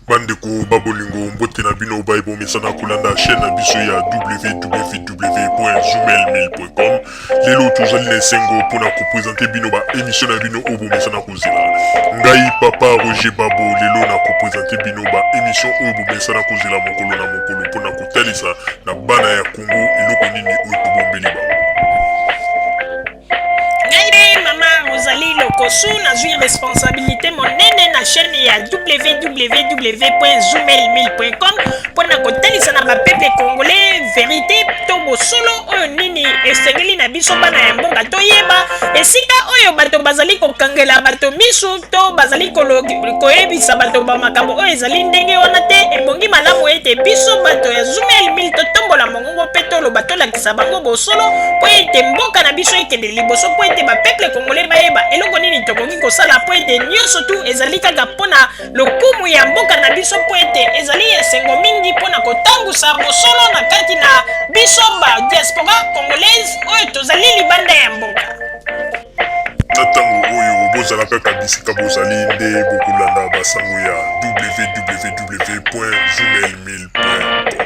Bandeko ba bolingo mbote na bino baye bomesana kolanda chaîne na biso ya www.zoomail1000.com. Lelo tozali na esengo mpona kopresente bino ba émission na bino oyo bomesana kozela. Ngai papa Roger Babo lelo na kopresente bino ba émission oyo bomesana kozela mokolo na mokolo mpona kotalisa na bana ya Congo eloko nini oyo tobombeli bango. Ngai nde mama Rosalie Lokosu, nazwi responsabilité monene na chaîne ya www.zoomail1000.com mpo na kotalisa na bapeuple congolais verité to bosolo oyo nini esengeli na biso bana ya mboka toyeba esika oyo bato bazali kokangela bato misu to bazali koyebisa bato bamakambo oyo ezali ndenge wana te. Ebongi malamu ete biso bato ya Zoomail 1000 totombola mongongo mpe toloba, tolakisa bango bosolo mpo ete mboka na biso ekende liboso, mpo ete bapeuple congolais bayeba eloko nini tokoki kosala, mpo ete nyonso tu ezali kaka mpo na lokumu ya mboka na biso, mpo ete ezali esengo mingi mpo na kotambusa bosolo na kati na biso ba diaspora congolaise oyo tozali libanda ya mboka. Na ntango oyo bozala kaka bisika bozali nde bokolanda basango ya www.zoomail1000.com.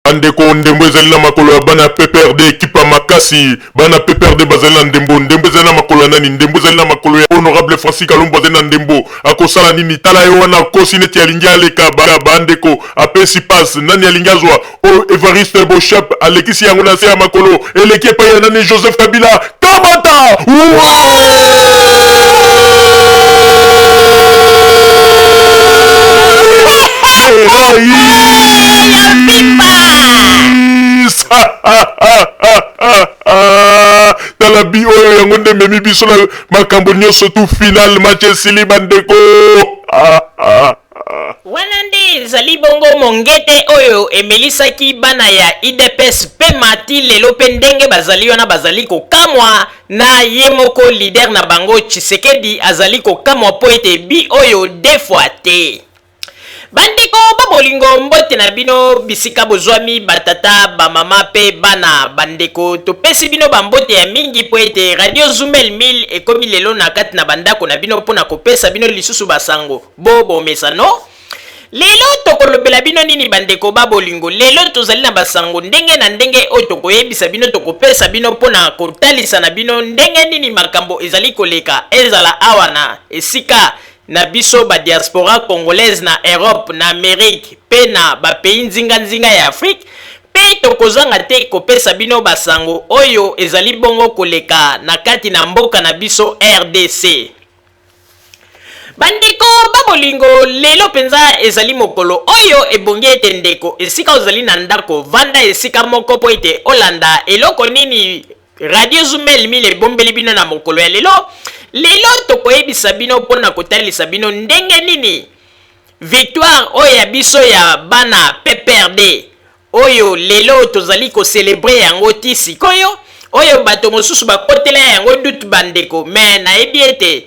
Bandeko, ndembo ezali na makolo ya bana PPRD, ekipe ya makasi. Bana PPRD bazali na ndembo. Ndembo ezali na makolo ya nani? Ndembo ezali na makolo ya Honorable Francis Kalombo, azali na ndembo. Akosala nini? Tala ye wana akosi neti alingi aleka. Bandeko, apesi passe. Nani alingi azwa? Oyo Evariste Boshab alekisi yango na se ya makolo, eleki epai ya nani? Joseph Kabila. Kamata! Rais! Tala bi oyo yango nde ememi biso na makambo nyonso tu final match esili bandeko. Wana nde ezali bongo mongete oyo emelisaki bana ya udps pema ti lelo pe ndenge bazali wana bazali kokamwa na ye moko leader na bango Tshisekedi azali kokamwa po ete bi oyo deux fois te. Bandeko ba bolingo mbote na bino bisika bozwami ba tata ba mama pe bana bandeko topesi bino ba mbote ya mingi po ete radio Zumel 1000 ekomi lelo na kati na bandako na bino pona kopesa bino lisusu ba sango bo bomesano. Lelo tokolobela bino nini bandeko ba bolingo? Lelo tozali na basango ndenge na ndenge oyo tokoyebisa bino, tokopesa bino mpo na kotalisa na bino ndenge nini makambo ezali koleka, ezala awa na esika na biso ba diaspora congolaise na Europe, na Amerique mpe na ba pays nzinga nzinga ya Afrique, mpe tokozanga te kopesa bino basango oyo ezali bongo koleka na kati na mboka na biso rdc. Bandeko ba bolingo, lelo mpenza ezali mokolo oyo ebongi ete ndeko, esika ozali na ndako, vanda esika moko mpo ete olanda eloko nini Radio Zumel 1000 ebombeli bino na mokolo ya lelo. Lelo tokoyebisa bino mpo na kotalisa bino ndenge nini victoire oyo ya biso ya bana PPRD oyo lelo tozali ko celebrer yango ti sikoyo, oyo bato mosusu bakotela yango doute bandeko, mais nayebi ete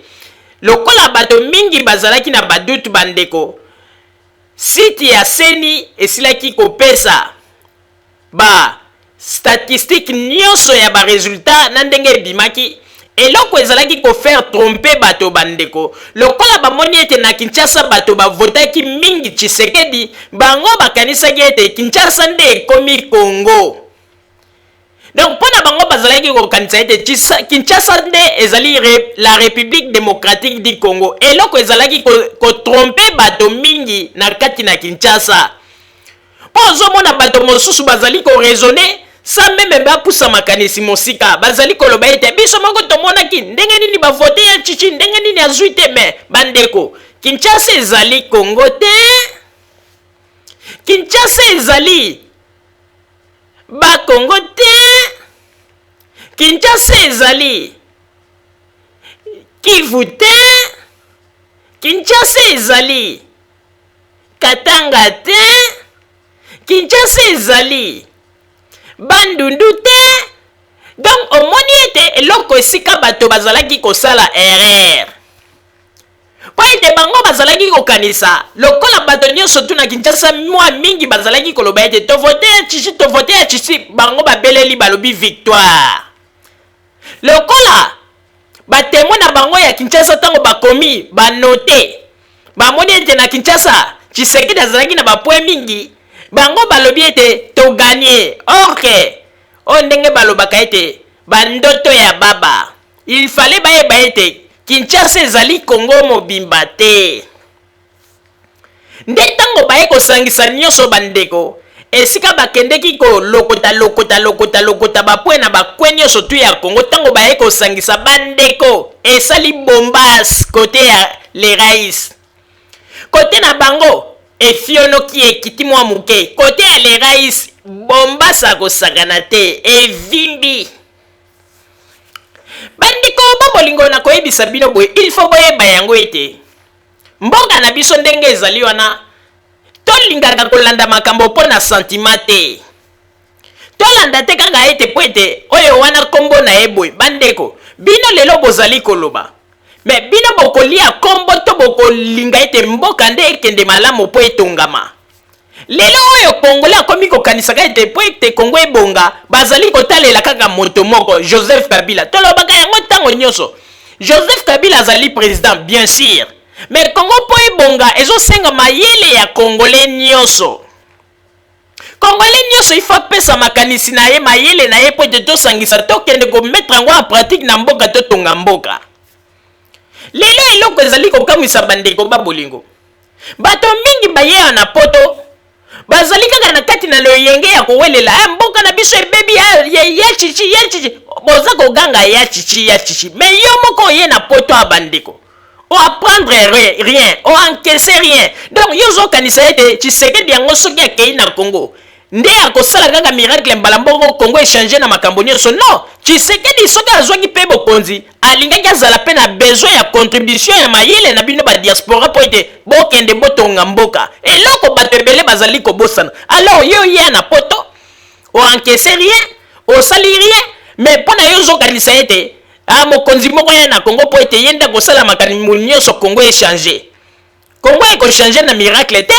lokola bato mingi bazalaki na ba doute bandeko, site ya CENI esilaki kopesa ba statistiques nionso ya ba resultats na ndenge ebimaki. Eloko ezalaki ko faire tromper bato bandeko, lokola bamoni ete na Kinshasa bato ba votaki mingi Tshisekedi, bango bakanisaki ete Kinshasa nde ekomi Congo. Donc mpo na bango bazalaki kokanisa ete Kinshasa nde ezali la Republique democratique du Congo. Eloko ezalaki ko tromper bato mingi na kati na Kinshasa. Mpo ozomona bato mosusu bazali ko raisonner sans meme bapusa makanisi mosika. Bazali koloba ete biso moko tomonaki ndenge nini ba voter ya Tshitshi, ndenge nini azui te. Mais bandeko, Kinshasa ezali Congo te. Kinshasa ezali ba Congo te. Kinshasa ezali Kivu te. Kinshasa ezali Katanga te, Kinshasa ezali Bandundu te. Donc omoni ete eloko esika bato bazalaki kosala erreur mpo ete bango bazalaki kokanisa lokola bato nyonso tu na Kinshasa mwa mingi bazalaki koloba ete tovote ya Tshitshi, tovote ya Tshitshi, bango babeleli balobi victoire. Lokola. Ba temoins na bango ya Kinshasa ntango bakomi ba note, bamoni ete na Kinshasa Tshisekedi azalaki na ba points mingi, bango balobi ete to gagner. Or que oyo ndenge balobaka ete ba ndoto ya baba. Il fallait bayeba ete Kinshasa ezali Congo mobimba te. Nde ntango baye kosangisa nyonso bandeko, esika bakendeki kolokota lokota lokota lokota ba point na ba coin nyonso tout ya Congo, ntango baye kosangisa bandeko, esali bombas cote ya le rais. Cote na bango efionoki ekiti mwa moke, cote ya le rais bombas akosakana te, evimbi. Bandeko ba bolingo, nakoyebisa bino boye, il faut boyeba yango ete mboka na biso ndenge ezali wana, tolingaka kolanda makambo mpo na sentiment te. Tolanda te kaka ete mpo ete oyo wana nkombo na ye boye. Bandeko, bino lelo bozali koloba, me bino bokolia nkombo to bokolinga ete mboka nde ekende malamu mpo etongama. Lelo oyo Congolais akomi kokanisaka ete mpo ete Congo ebonga, bazali kotalela kaka moto moko, Joseph Kabila. Tolobaka yango ntango nyonso. Joseph Kabila azali president, bien sûr. Mais Congo mpo ebonga ezosenga mayele ya Congolais nyonso. Congolais nyonso il faut apesa makanisi na ye, mayele na ye mpo ete tosangisa, tokende komettre yango en pratique na mboka, totonga mboka. Lelo eloko ezali kokamwisa bandeko ba bolingo, bato mingi bayeya na poto bazali kaka na kati na loyenge ya kowelela eh, mboka na biso ebebi, eh, ya, ya chichi ya chichi. Boza koganga ya chichi ya chichi, mais yo moko oye na poto ya bandeko, oapprendre rien, oencaisse rien. Donc yo ozokanisa ete Tshisekedi yango soki akei na Congo nde akosala kaka miracle mbala mbongo Congo echange na makambo nyonso? Non, Tshisekedi soki azwaki mpe bokonzi, alingaki azala mpe na besoin ya contribution ya mayele na bino ba diaspora mpo ete bokende botonga mboka. Eloko bato ebele bazali kobosana. Alors yo ya na poto, oencaisse rien, osali rien, mais mpo na yo ozokanisa ete ah, mokonzi moko ya na Congo mpo ete ye nde akosala makambo nyonso, Congo echange. Congo ekochange na miracle te.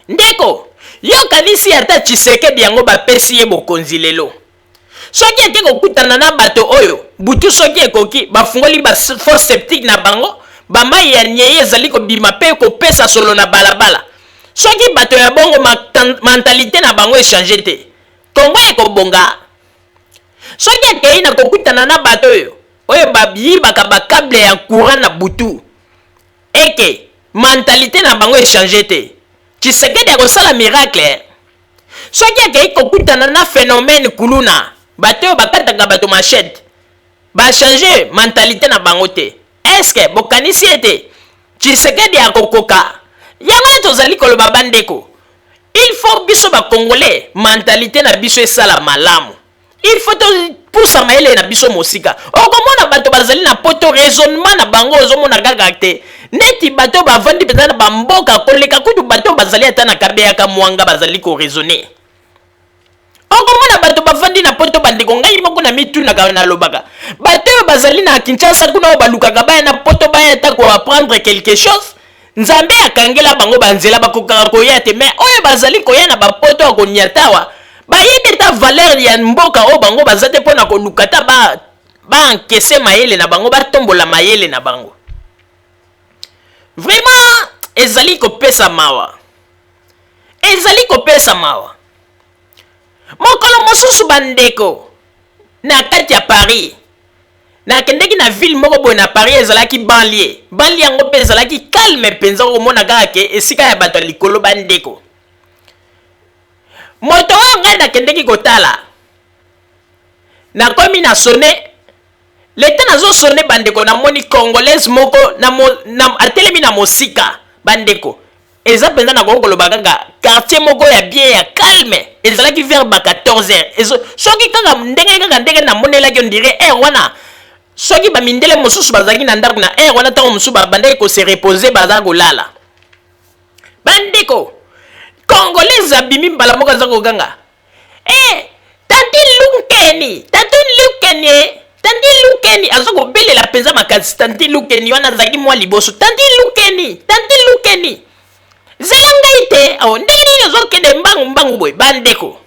Ndeko, yo okanisi ata Tshisekedi yango bapesi ye bokonzi lelo, soki ake kokutana na bato oyo butu soki ekoki bafungoli ba fosse septique na bango, bamai ya nyei ezali kobima mpe kopesa solo na balabala, soki bato ya bongo mentalite na bango echange te, Congo ekobonga? Soki akei na kokutana na bato oyo oyo bayibaka ba cable ya courant na butu, eke mentalite na bango echange te, Tshisekedi akosala miracle? Soki akei kokutana na phenomène kuluna, bato oyo bakataka bato machette, bachange mentalite na bango te, est-ce bokanisi ete Tshisekedi akokoka yango? Wana tozali koloba bandeko, il faut biso bacongolais mentalité na biso esala malamu. Il faut topusa mayele na biso mosika. Okomona bato bazali na poto, raisonnement na bango ozomona kaka te neti bato bavandi mpenza na bamboka koleka kutu bato bazali ata na kabeyaka mwanga bazali koraisonner. Okomona bato bavandi na poto, bandeko, ngai moko na mitunaka, nalobaka, bato oyo bazali na Kinshasa kuna oyo balukaka baya na poto, baya ata koapprendre quelque chose, Nzambe akangela bango banzela, bakokaka koya te. Mais oyo bazali koya na bapoto ya koniata awa, bayebi ata valeur ya mboka oyo bango baza te mpona koluka ata baencaisse mayele na bango, batombola mayele na bango. Vraiment ezali kopesa mawa, ezali kopesa mawa. Mokolo mosusu bandeko, na kati ya Paris, nakendeki na ville moko boye na Paris, ezalaki banlieue. Banlieue yango mpe ezalaki calme mpenza, okomona kaka ke esika ya bato ya likolo. Bandeko, moto oyo ngai nakendeki kotala, nakomi na sonner leta, nazosonner bandeko, namoni Congolaise moko na, na, atelemi na mosika. Bandeko, eza mpenza nakoki koloba kaka quartier moko ya bien, ya calme. Ezalaki vers ba 14 heures. Ezo, soki kaka ndenge kaka ndenge namonelaki, on dirait heure wana soki bamindele mosusu bazalaki na ndako na heure wana, ntango mosusu babandaki kose reposer, baza kolala. Bandeko, Congolaise abimi mbala moko, aza koganga: "E tanti Lukeni, tanti Lukeni, tanti Lukeni!" Aza kobelela mpenza makasi tanti Lukeni wana. Azalaki mwa liboso: "Tanti Lukeni, tanti Lukeni, zela ngai te! Oh, ndenge nini ozokende mbangu mbangu boye?" Bandeko,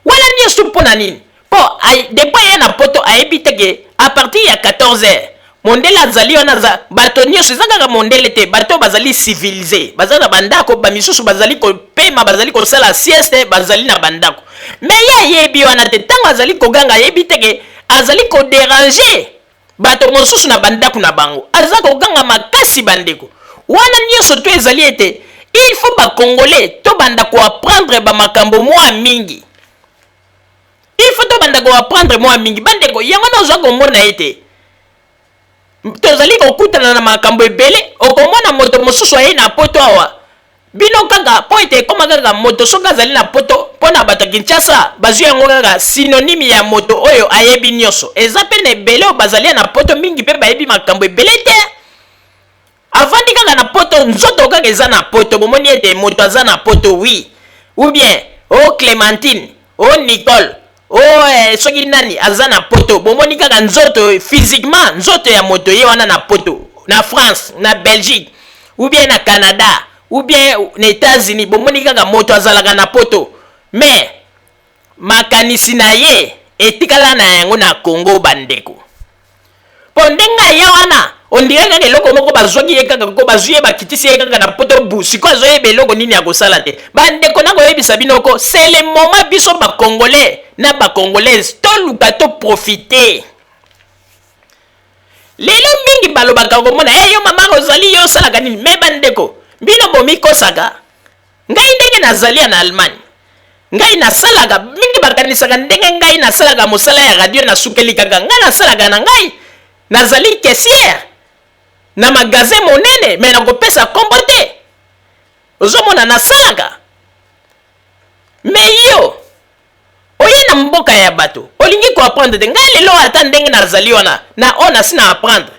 wana nyonso mpo na nini? Mpo depuis aya na poto ayebi te ke À partir ya 14 heures, mondele azali wana, aza bato nyonso, eza kaka mondele te, bato oyo bazali civilisé baza na bandako, bamisusu bazali kopema, bazali kosala sieste, bazali na bandako. Mais ye ayebi wana te. Ntango azali koganga, ayebi te ke azali kodéranger bato mosusu na bandako na bango. Aza koganga makasi. Bandeko, wana nyonso to ezali ete il faut Bacongolais tobanda koapprendre bamakambo mwa mingi. Il faut tobanda koapprendre mwa mingi, bandeko. Yango na ozwa komona ete tozali kokutana na makambo ebele. Okomona moto mosusu aye na Poto awa, bino kaka mpo ete ekóma kaka moto soki azali na Poto, mpo na bato ya Kinshasa bazwi yango kaka synonyme ya moto oyo ayebi nyonso. Eza mpe na ebele oyo bazali na Poto mingi mpe bayebi makambo ebele te. Avandi kaka na Poto, nzoto kaka eza na Poto. Bomoni ete moto aza na Poto, oui, ou bien o Clémentine, o Nicole, o soki nani aza na Poto, bomoni kaka nzoto, physiquement nzoto ya moto ye wana na Poto, na France, na Belgique, ou bien na Canada, ou bien na États-Unis. Bomoni kaka moto azalaka na Poto, mais makanisi na ye etikala na yango na Congo, bandeko. Mpo ndenge aya wana, on dirait kaka eloko moko bazwaki ye kaka ko bazwi ye, bakitisi ye kaka na Poto bu. Sikoyo azoyeba eloko nini ya kosala te. Bandeko, nakoyebisa bino ko c'est le moment biso Bacongolais na Bacongolaise toluka toprofiter. Lelo mingi balobaka komona e yo mama ozali, yo osalaka nini? Mais bandeko, bino bomikosaka. Ngai ndenge nazali ya na Allemagne, ngai nasalaka mingi. Bakanisaka ndenge ngai nasalaka mosala ya radio, nasukeli kaka. Ngai nasalaka na ngai, nazali caissière na magasin monene, mais nakopesa nkombo te. Ozomona, nasalaka. Mais yo oye na mboka ya bato, olingi koapprendre te. Ngai lelo, ata ndenge nazali wana na oyo nasi na apprendre,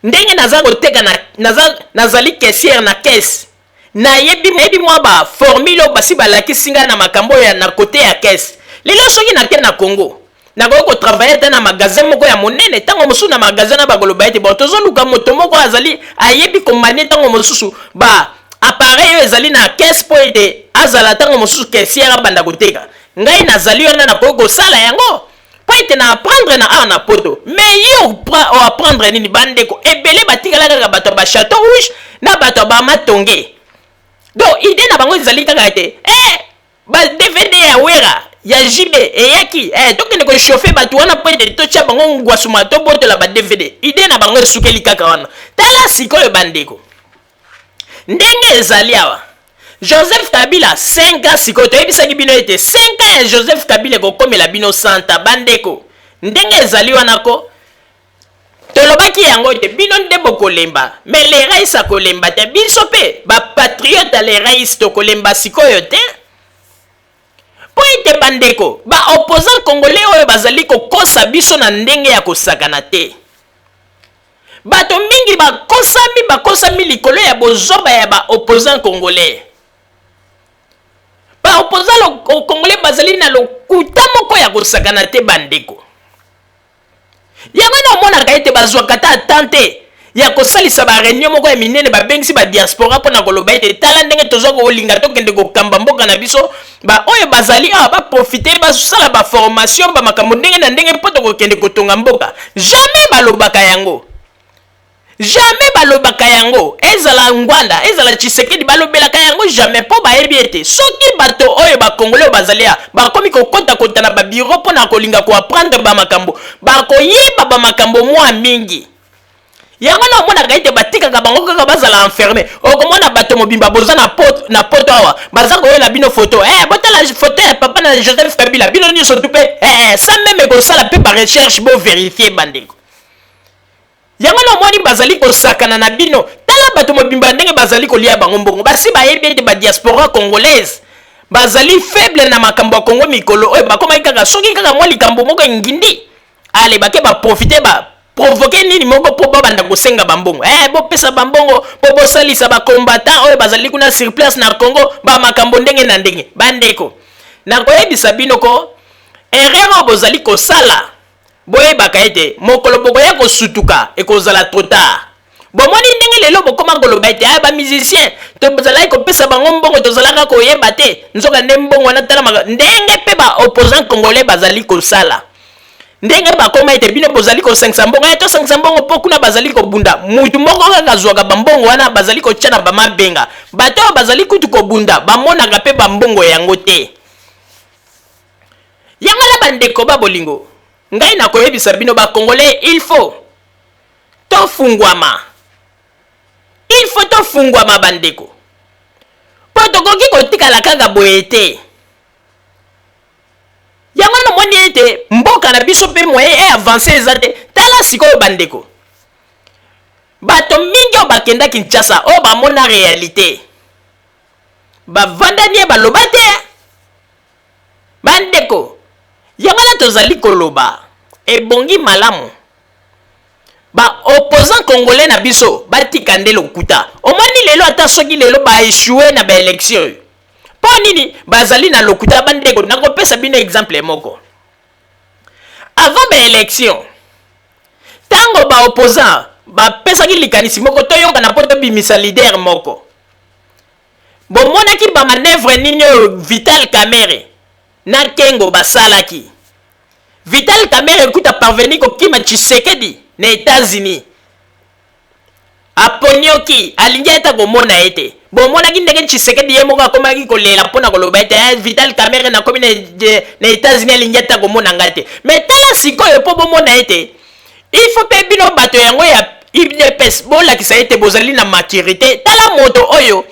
ndenge naza koteka na, naza, nazali caissière na caisse, nayebi mwa baformule oyo basi balakisi ngai na makambo oyo na côté ya caisse. Lelo soki nake na Congo, nakoki kotravailler ata na magasin moko ya monene. Ntango mosusu na magasin na bakoloba ete bon, tozoluka moto moko azali ayebi komanier ntango mosusu ba appareil oyo ezali na caisse, mpo ete azala ntango mosusu caissière, abanda koteka. Ngai nazali wana, nakoki kosala yango mpo ete na apprendre na awa na Poto. Mais yo oapprendre nini? Bandeko ebele batikala kaka bato ya bachateau rouge na bato ya bamatonge. Donc idée na bango ezali kaka ete ba DVD ya Wera, ya JB eyaki, tokende kochauffer bato wana mpo ete totya bango ngwasuma, tobotola ba DVD. Idée na bango esukeli kaka wana. Tala sikoyo, bandeko, ndenge ezali awa. Joseph Kabila, 5 ans sikoyo. Toyebisaki bino ete 5 ans ya Joseph Kabila ekokomela bino santa. Bandeko, ndenge ezali wana ko tolobaki yango ete bino nde bokolemba, mais le rais akolemba te. Biso mpe bapatriote ya le rais tokolemba sikoyo te, mpo ete bandeko, baopposant congolais oyo bazali kokosa biso na ndenge ya kosakana te. Bato mingi bakosami, bakosami likolo ya bozoba ya baopposant congolais. Baopposant congolais bazali na lokuta moko ya kosakana te, bandeko. Yango na omonaka ete bazwaka ta atan te ya kosalisa baréunion moko ya minene, babengisi badiaspora mpona koloba ete tala ndenge tozwa kolinga tokende kokamba mboka na biso, baoyo bazali awa baprofiter, basala baformation, bamakambo ndenge na ndenge, mpo tokokende kotonga mboka. Jamais balobaka yango, jamais balobaka yango. Ezala Ngbanda, ezala Tshisekedi, balobelaka yango jamais, mpo bayebi ete soki bato oyo Bakongole oyo bazali ya bakomi kokotakota na babureau mpona kolinga koapprendre bamakambo, bakoyeba bamakambo mwa mingi. Yango na omonaka ete batikaka bango kaka bazala enfermé. Okomona bato mobimba boza na Poto awa, baza koyela bino foto, botala foto ya papa na Joseph Kabila. Bino nyonso tu mpe sans même kosala mpe barecherche, bovérifier. Bandeko, yango na omoni bazali kosakana na bino. Tala bato mobimba ndenge bazali kolia bango mbongo. Basi bayebi ete badiaspora congolaise bazali faible na makambo ya Kongo. Mikolo oyo bakomaki kaka soki kaka mwa likambo moko engindi, ale bake baprofiter, baprovoquer nini moko mpo babanda kosenga bambongo, bopesa bambongo mpo bosalisa bacombattant oyo bazali kuna sur place na Congo, bamakambo ndenge na ndenge. Bandeko, nakoyebisa bino ko erreur oyo bozali kosala, boyebaka ete mokolo bokoya kosutuka, ekozala trop tard. Bomoni ndenge lelo bokoma koloba ete aya bamusicien tozalaki kopesa bango mbongo, tozalaka koyeba te, nzoka nde mbongo wana. Tala ndenge mpe baopposant congolais bazali kosala. Ndenge bakoma ete bino bozali kosangisa mbongo, eh, tosangisa mbongo mpo kuna bazali kobunda. Mutu moko kaka azwaka bambongo wana bazali kotya na bamabenga. Bato oyo bazali kutu kobunda bamonaka mpe bambongo yango te. Yango wana bandeko ba bolingo, ngai nakoyebisa bino ba Congolais, il faut tofungwama, il faut tofungwama bandeko, mpo tokoki kotikala kaka boye te. Yango wana omoni ete mboka na biso mpe moyen e avance eza te. Tala sikoyo bandeko, bato mingi oyo bakenda Kinshasa oyo bamona realite, bavanda nie baloba te bandeko. Yango wana tozali koloba ebongi malamu ba opposant congolais na biso batika nde lokuta. Omoni lelo, ata soki lelo ba échoué na ba élection oyo, mpo nini bazali na lokuta? Bandeko, nakopesa bino exemple moko. Avant ba élection, ntango ba opposant bapesaki likanisi moko, toyokana mpo tobimisa leader moko, bomonaki ba manœuvre nini oyo Vital Kamerhe na Kengo basalaki? Vital Kamerhe ekuta parvenu kokima Tshisekedi na États-Unis, aponioki, alingi ata komona ye te. Bomonaki ndenge Tshisekedi ye moko akomaki kolela mpona koloba ete eh, Vital Kamerhe nakomi na États-Unis, alingi ata komona ngai te. Mais tala sikoyo, mpo bomona ete il faut mpe bino bato yango ya UDPS bolakisa ete bozali na maturité. Tala moto oyo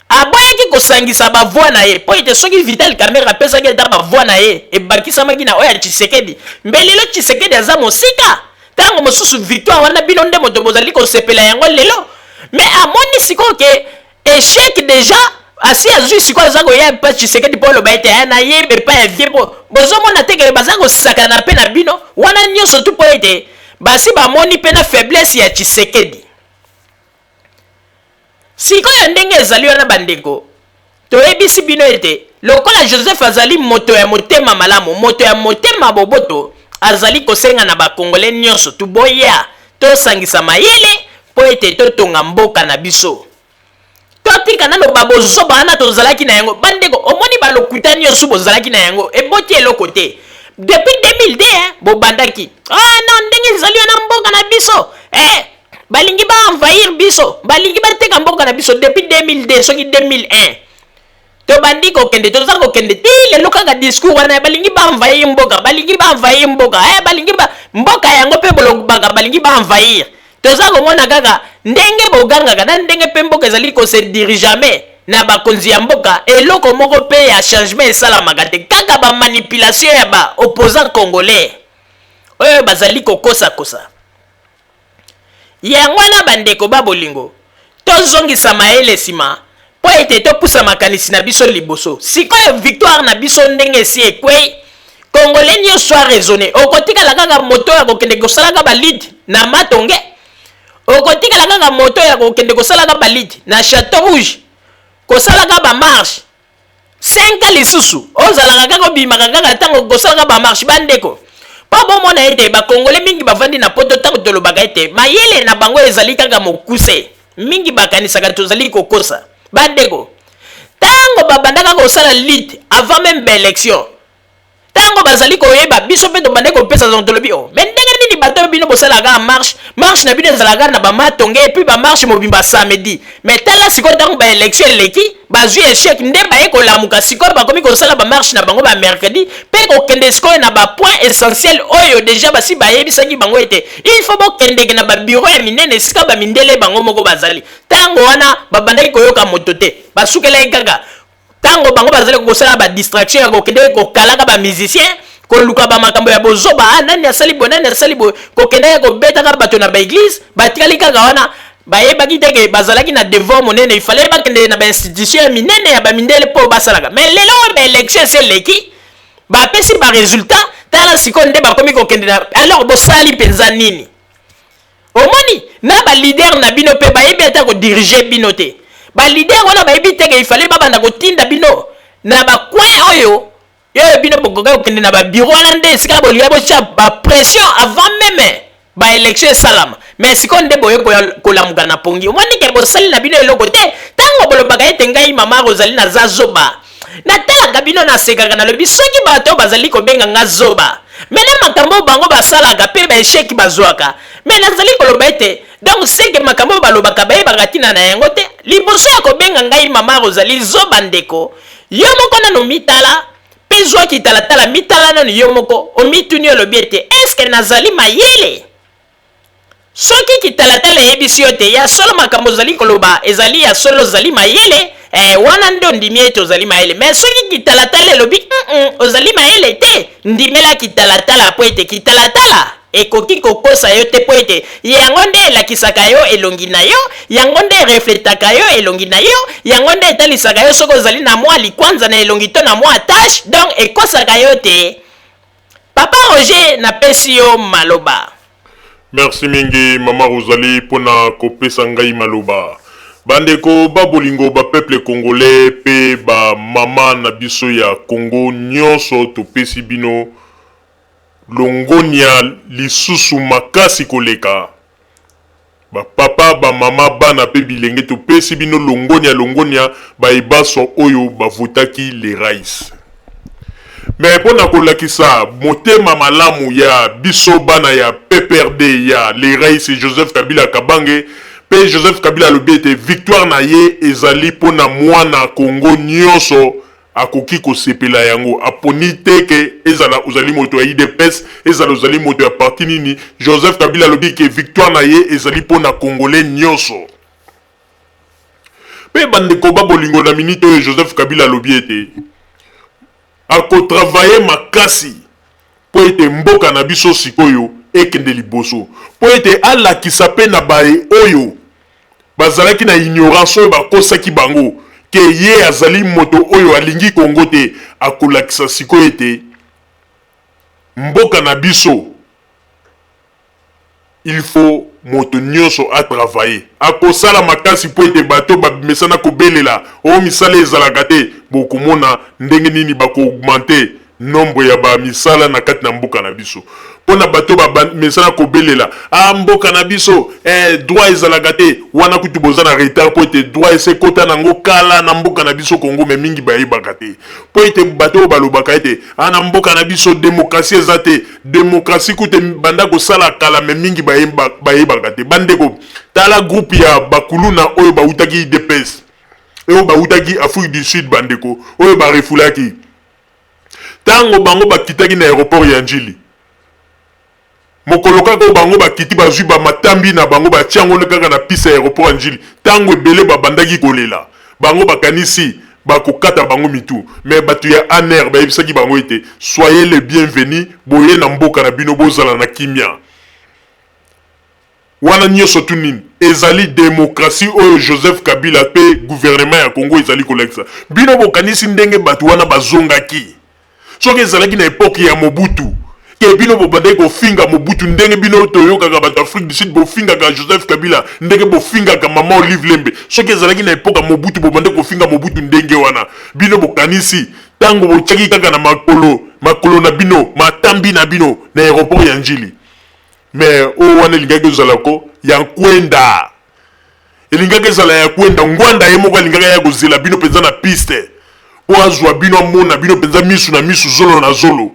aboyaki kosangisa ba voix na ye, mpo ete soki Vital Kamerhe apesaki ata ba voix na ye ebakisamaki na oyo ya Tshisekedi, mbe lelo Tshisekedi aza mosika. Ntango mosusu victoire wana bino nde moto bozali kosepela yango lelo. Mais amoni sikoyo ke échec déjà asi azwi, sikoyo aza koya epa Tshisekedi mpo oloba ete aya nayeba epai ya vie. Mpo bozomona te ke baza kosakana mpe na bino wana nyonso tu, mpo ete basi bamoni mpe na faiblesse ya Tshisekedi. Sikoyo ndenge ezali wana bandeko, toyebisi bino ete lokola Joseph azali moto ya motema malamu, moto ya motema boboto, azali kosenga na bakongole nyonso tu boya tosangisa mayele mpo ete totonga mboka na biso. Totika nano babozoba wana tozalaki na yango. Bandeko, omoni balokuta nyonso bozalaki na yango eboti eloko te. Depuis 2002 eh, bobandaki ah non, ndenge ezali wana mboka na biso eh, balingi ba envahir biso, balingi bateka mboka na biso. Depuis 2002 soki 2001 tobandi kokende, toza kokende ti lelo kaka discours wana, balingi ba envahir mboka, balingi ba envahir mboka eh, balingi ba mboka yango mpe bolobaka balingi ba envahir. Toza komona kaka ndenge bogangaka na ndenge mpe mboka ezali kose diriger na bakonzi ya mboka, eloko moko mpe ya changement esalamaka te, kaka ba manipulation ya ba opposant congolais oyo bazali kokosakosa. Yango wana bandeko ba bolingo, tozongisa mayele nsima mpo ete topusa makanisi na biso liboso. Sikoyo victoire na biso ndenge esi ekwei, congolais nyonso araisonne. Okotikala kaka moto ya kokende kosalaka ba lutte na Matonge, okotikala kaka moto ya kokende kosalaka ba lutte na Château Rouge, kosalaka ba marche 5 lisusu, ozalaka kaka obimaka kaka ntango kosalaka ba marche. Bandeko, mpo bomona ete bakongole mingi bavandi na Poto, ntango tolobaka ete mayele na bango ezali kaka mokuse, mingi bakanisaka tozali kokosa. Bandeko, ntango babandaka kosala lutte avant même ba élection, ntango bazali koyeba biso mpe tobandaki kopesa zongo, tolobi o mais ndenge nini bato oyo bino bosalaka marche, marche na bino ezalaka na bamatonge et puis ba marche mobimba samedi? Mais tala sikoyo, ntango ba élection eleki, bazwi échec, nde baye kolamuka. Sikoyo bakomi kosala ba marche na bango ba mercredi mpe kokende sikoyo na ba point essentiel oyo déjà basi bayebisaki bango ete il faut bokendeke na ba bureau ya minene esika bamindele bango moko bazali. Ntango wana babandaki koyoka moto te, basukelaki kaka ntango bango bazali kosala ba distraction ya kokende kokalaka ba musicien, koluka bamakambo ya bozoba, ah, nani asali boye, nani asali boye, kokendaki kobetaka bato na ba église. Batikali kaka wana, bayebaki te ke bazalaki na devoir monene, ifale bakende na ba institution ya minene ya bamindele mpo basalaka. Mais lelo oyo ba élection esi eleki, bapesi ba résultat, tala sikoyo nde bakomi kokende na. Alors bosali mpenza nini? Omoni na ba leader na bino mpe bayebi ata kodiriger bino te. Ba leader wana bayebi te ke ifale babanda kotinda bino na ba coin oyo oyo bino bokoki kokende na ba bureau wana, nde esika bolinga botya ba pression avant même ba élection esalama. Mais sikoyo nde boye kolamuka na pongi, omoni ke bosali na bino eloko te. Ntango bolobaka ete ngai mama Rosalie naza zoba, natalaka bino, nasekaka, nalobi soki bato bazali kobenga nga zoba. Mais na makambo oyo bango basalaka mpe ba echec bazwaka, mais nazali koloba ete donc ce que makambo oyo balobaka bayebaka ntina na yango te. Liboso ya kobenga ngai mama Rosalie zoba ndeko, yo moko nanu mitala mpe zwa kitalatala mitala nanu yo moko omituni olobi ete est ce que nazali mayele? Soki kitalatala eyebisi yo ete ya solo makambo ozali koloba ezali ya solo ozali mayele, ee, wana nde ondimi ete ozali mayele. Mais soki kitalatala elobi, mm ozali mayele te, ndimela kitalatala mpo ete kitalatala ekoki kokosa yo te mpo ete yango nde elakisaka yo elongi na yo, yango nde erefletaka yo elongi na yo, yango nde etalisaka yo soki ozali na mwa likwanza na elongi to na mwa tache, donc ekosaka yo te. Papa Roger napesi yo maloba. Merci mingi mama Rosalie pona kopesa ngai maloba. Bandeko ba bolingo ba peuple congolais pe ba mama na biso ya Congo nionso topesi bino longonia lisusu makasi koleka. Ba papa, ba mama, bana pe bilenge topesi bino longonia longonia baye banso oyo ba votaki le Rais. Mais pona kolakisa motema malamu ya biso bana ya PPRD ya le Rais Joseph Kabila Kabange pe Joseph Kabila alobi ete victoire na ye ezali pona mwana Congo nionso Akoki kosepela yango. Aponi te ke ezala ozali moto ya udps, ezala ozali moto ya parti nini. Joseph Kabila alobi ke victoire na ye ezali mpo na Congolais nionso. Mpe bandeko ba bolingo na minute oyo Joseph Kabila alobi ete ako travailler makasi mpo ete mboka na biso sikoyo ekende liboso. Mpo ete alakisa mpe na baye oyo Bazalaki na ignorance oyo bakosaki bango ke ye azali moto oyo alingi Congo te, akolakisa sikoyo ete mboka na biso il faut moto nionso a travailler. Akosala makasi mpo ete bato bamesana kobelela oh misala ezalaka te, bokomona ndenge nini bako augmenter nombre ya ba misala na kati na mboka na biso mpo na bato ba mesana kobelela ah mboka na biso eh, droit ezalaka te wana kutu boza na retard mpo ete droit ese ekota nango kala na mboka na biso Congo me mingi bayebaka te mpo ete bato oyo balobaka ete ah na mboka na biso demokrasie eza te demokrasie kutu banda kosala kala me mingi bayebaka te bandeko tala groupe ya bakuluna oyo bautaki udps oyo bautaki Afrique du Sud bandeko oyo barefulaki Tango bango bakitaki na aeroport ya Ndjili, mokolo kaka oyo bango bakiti bazui ba matambi na bango batie yango kaka na piste ya aeroport ya Ndjili, tango ebele babandaki kolela, bango bakanisi bakokata bango mitu, mais batu ya ANR bayebisaki bango ete soyez les bienvenus, boye na mboka na bino bozala na kimia. Wana nioso tout nini? Ezali democratie oyo Joseph Kabila pe gouvernement ya Congo ezali kolakisa. Bino bokanisi ndenge batu wana bazongaki? Soki ezalaki na epoque ya Mobutu ke bino bobandaki kofinga Mobutu ndenge bino toyokaka batu Afrique du Sud bofingaka Joseph Kabila ndenge bofingaka maman Olive Lembe, soki ezalaki na epoque ya Mobutu bobandaki kofinga Mobutu ndenge wana, bino bokanisi tango botiaki kaka na makolo makolo na bino matambi na bino na aeroport ya Ndjili Mais oyo wana elingaki kozala ko ya nkwenda. Elingaki ezala ya kwenda. Ngwanda ye moko alingaki aya kozela bino mpenza na piste mpo azwa bino, amona bino mpenza misu na misu, zolo na zolo.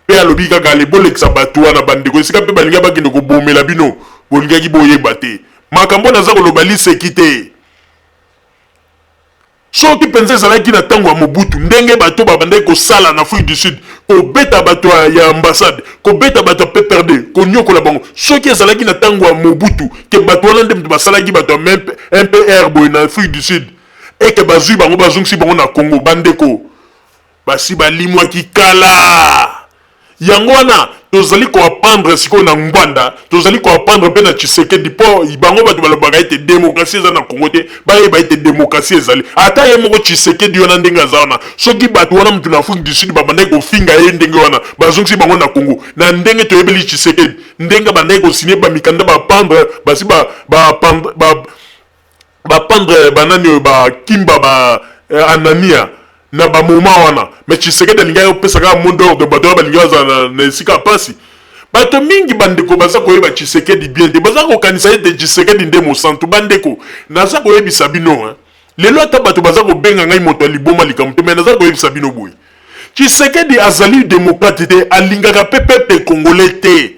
Mpe alobi kaka ale bolekisa bato wana bandeko, esika mpe balingaki bakende kobomela bino, bolingaki boyeba te. Makambo naza koloba liseki te. Soki penza ezalaki na tango ya Mobutu ndenge bato babandaki kosala na Afrique du Sud, kobeta bato ya ambassade, kobeta bato ya PPRD, konyokola bango, soki ezalaki na tango ya Mobutu ke bato wana nde moto basalaki bato ya MPR boye na Afrique du Sud et que bazui bango bazongisi bango na Congo, bandeko basi balimwaki kala. Yango wana tozali ko apprendre sikoyo na Ngbanda, tozali ko apprendre mpe na Tshisekedi mpo bango bato balobaka ete democratie eza na Congo te, bayeba ete democratie ezali. Ata ye moko Tshisekedi wana ndenge aza wana, soki bato wana moto na Afrique du Sud babandaki kofinga ye ndenge wana, bazongisi bango na Congo, na ndenge toyebeli Tshisekedi, ndenge abandaki ko signer ba mikanda ba pendre, basi ba ba ba ba pendre ba nani oyo ba kimba ba Anania na ba moment wana, mais Tshisekedi alingaki kopesa kaka mot d'ordre, bato wana balingi bazala na esika ya pasi. Bato mingi bandeko baza koyeba Tshisekedi bien te, baza kokanisa ete Tshisekedi nde mosantu. Bandeko, naza koyebisa bino hein, lelo ata bato baza kobenga ngai moto ya liboma likambo te, mais naza koyebisa bino boye. Tshisekedi azali democrate te, alingaka pe peuple congolais te.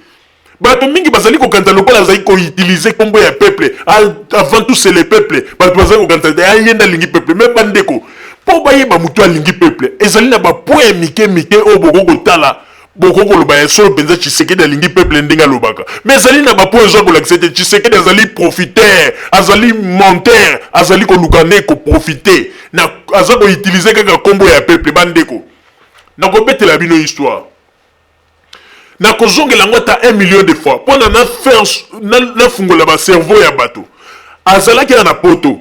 Bato mingi bazali kokanisa lokola azali ko utiliser kombo ya peuple, avant tout c'est le peuple. Bato bazali kokanisa ete ye nde alingi peuple. Mais bandeko, mpo bayeba moto alingi peuple, ezali na ba points ya mike mike oyo bokoki kotala, bokoki koloba ya solo mpenza Tshisekedi alingi peuple ndenge alobaka. Mais ezali na ba points ezo kolakisa ete Tshisekedi azali profiteur, azali menteur, azali koluka nde ko profiter, na aza ko utiliser kaka kombo ya peuple. Bandeko, nakobetela bino histoire. Nakozongela yango ata 1 million de fois pona na faire nafungola ba cerveau ya bato. Azalaki na poto,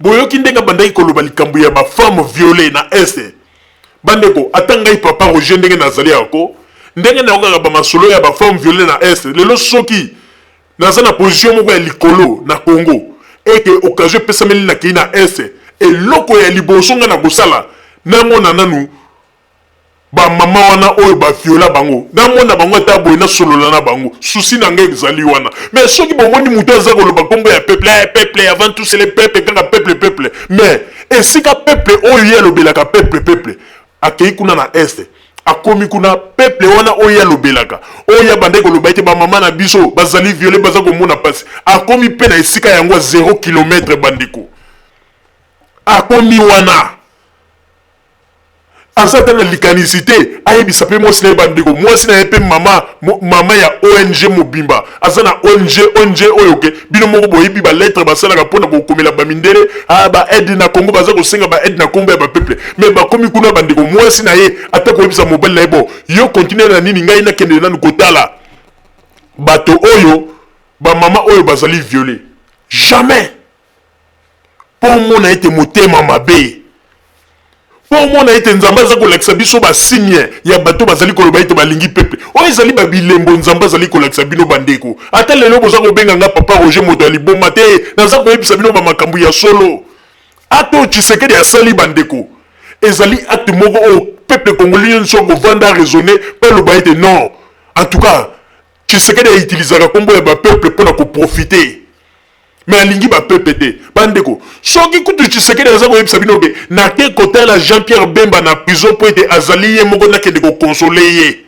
boyoki ndenge abandaki koloba likambo ya ba femmes violees na Est. Bandeko, ata ngai papa Roger ndenge nazali yako, ndenge nayokaka ba masolo ya ba femmes violees na Est, lelo soki naza na position moko ya likolo na Congo et que occasion epesameli nakeyi na Est, eloko ya liboso ngai nakosala, namona nanu Ba mama wana oyo ba viola bango na mona bango ata boye na solola na bango souci na nga ezali wana mais soki bomoni mutu aza koloba kombo ya peuple eh, peuple avant tout c'est le peuple kaka peuple peuple mais esika peuple oyo ye alobelaka peuple peuple akei kuna na est akomi kuna peuple wana oyo ye alobelaka oyo abandaki koloba ete bamama na biso bazali viole baza komona mpasi akomi mpe na esika yango ya 0 kilometre bandeko akomi wana Aza ata na likanisi te ayebisa pe mwasi na ye bandeko mwasi na ye pe mama mama ya ong mobimba aza na ong ong oyo ke bino moko boyebi ba lettre basalaka pona kokomela ba mindele ah ba aide na Congo baza kosenga ba aide na kombo ya ba peuple mais bakomi kuna bandeko mwasi na ye ata koyebisa mobali na ye bon yo continue na nini ngai nakende nanu kotala bato oyo ba mama oyo bazali viole jamais Mpo omona ete motema mabe, mpo omona ete Nzambe aza kolakisa biso ba signe ya bato bazali koloba ete balingi peuple. Oyo ezali ba bilembo Nzambe azali kolakisa bino bandeko. Ata lelo boza kobenga nga papa Roger moto ya liboma te, naza koyebisa bino ba makambo ya solo. Acte oyo Tshisekedi asali bandeko, ezali acte moko oyo peuple congolais nyonso akovanda raisonner mpe aloba ete non, en tout cas Tshisekedi a utilisaka kombo ya ba peuple mpo na ko profiter. Mais alingi ba peuple te. Ba ndeko, soki kutu Tshisekedi aza koyebisa bino ke nake kotala Jean-Pierre Bemba na prison mpo ete azali ye moko nakende ko consoler ye.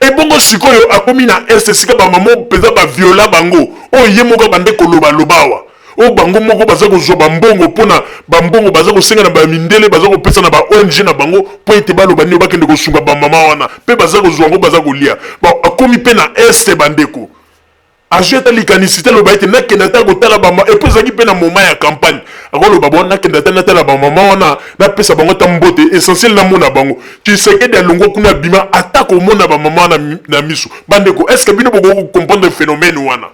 Ebongo sikoyo akomi na Est esika ba mama mpenza ba viola bango oyo ye moko abande koloba loba awa. Oyo bango moko baza kozwa ba mbongo mpo na ba mbongo baza kosenga na ba mindele baza kopesa na ba ONG na bango mpo ete baloba nini bakende kosunga ba mama wana mpe baza kozwa yango baza kolia. Ba akomi mpe na Est bandeko. Azwi ata likanisi te aloba ete nakende ata kotala ba et puis ezalaki mpe na moment ya campagne akoloba bon nakende ata natala ba mama wana napesa bango ata mbote essentiel namona bango. Tshisekedi alongwa kuna abima ata komona ba mama wana na miso. Bandeko est ce que bino bokoki ko comprendre phenomène wana?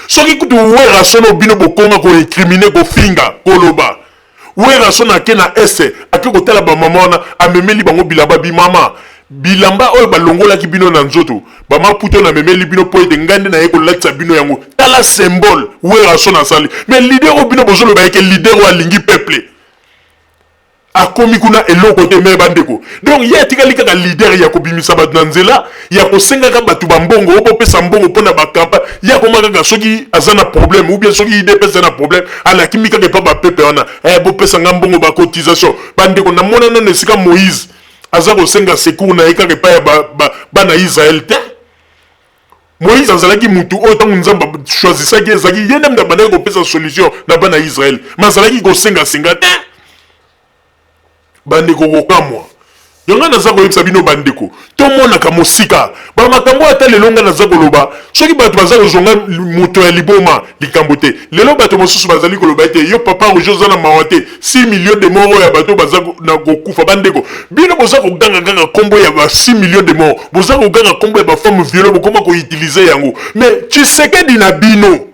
Soki kutu Werrason oyo bino bokonga ko recriminer kofinga koloba Werrason ake na est ake kotala ba mama wana amemeli bango bilamba bi mama bilamba oyo balongolaki bino na nzoto ba maputa oyo namemeli bino po ete ngai nde naye kolatisa bino yango tala symbole Werrason asali mais leader oyo bino bozoloba eke leader oyo alingi peuple Akomi kuna eloko te mais ba ndeko donc ye atikali kaka leader ya kobimisa bato na nzela ya kosengaka bato ba mbongo o bopesa mbongo pona ba campagne ye akoma kaka soki aza na problème ou bien soki udps aza na problème alakimi kaka epa ba pepe wana eh bopesa nga mbongo ba cotisation ba ndeko namona nanu esika Moïse aza kosenga secours na ye kaka epai ya ba, ba, bana Israël te. Moïse azalaki mutu oyo tango Nzambe a choisissaki ye ezalaki ye nde mutu abandaki kopesa solution na bana ya Israël mais azalaki kosenga senga te. Bandeko kokamwa. Yango ngai naza koyebisa bino bandeko, tomonaka mosika ba makambo oyo ata lelo ngai naza koloba soki bato baza kozwa ngai moto ya liboma likambo te. Lelo bato mosusu bazali koloba ete yo papa Roger oza na mawa te 6 millions de morts oyo ya bato baza na kokufa. Bandeko, bino boza koganga kaka kombo ya ba 6 millions de morts, boza koganga kombo ya ba femmes violees, bokoma ko utiliser yango. Mais Tshisekedi na bino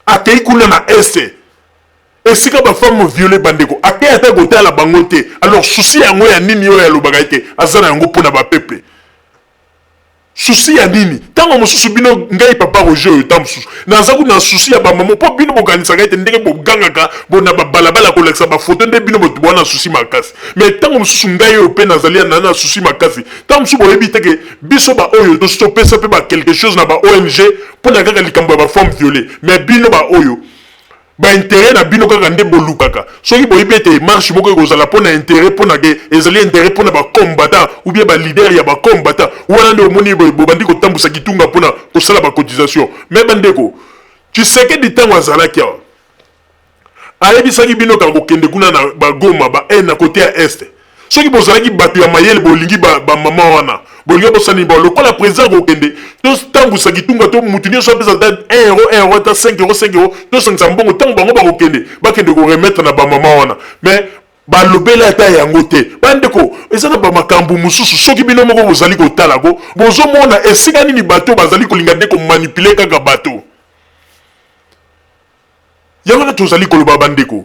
akei kuna na Est esika ba femmes violees, bandeko, akei ata kotala bango te. Alors souci yango ya nini oyo alobaka ete aza na yango mpo na ba peuple? Souci ya nini? Tango mosusu bino ngai papa Roger oyo tango mosusu naza kutu na souci ya ba maman po bino bokanisaka ete ndenge bogangaka bo na ba balabala kolakisa ba photo nde bino botu boza na souci makasi mais tango mosusu ngai oyo pe nazali na na souci makasi tango mosusu boyebi te ke biso ba oyo tosi topesa pe ba quelque chose na ba ONG pona kaka likambo ya ba femmes violees mais bino ba oyo. Ba interet na bino kaka nde bolukaka. Soki boyebi ete marche moko ekozala mpo na interet mpo na ke ezali interet mpo na ba combattants ou bien ba leaders ya ba combattants, wana nde omoni bobandi kotambusa kitunga mpo na kosala ba cotisations. Mais bandeko, Tshisekedi tango azalaki awa, ayebisaki bino kaka kokende kuna na ba Goma, ba na cote ya Est. Soki bozalaki batu ya mayele bolingi ba ba maman wana bolingi bosala nini bon lokola president akokende totambusa kitunga to mutu nionso apesa ata 1 euro 1 euro ata 5 euro 5 euro tosangisa mbongo tango bango bakokende bakende ko remettre na ba maman wana mais balobela ata yango te bandeko eza na bamakambo mosusu soki bino moko bozali kotala ko bozomona esika nini bato bazali kolinga nde komanipule kaka bato Yango wana tozali koloba bandeko,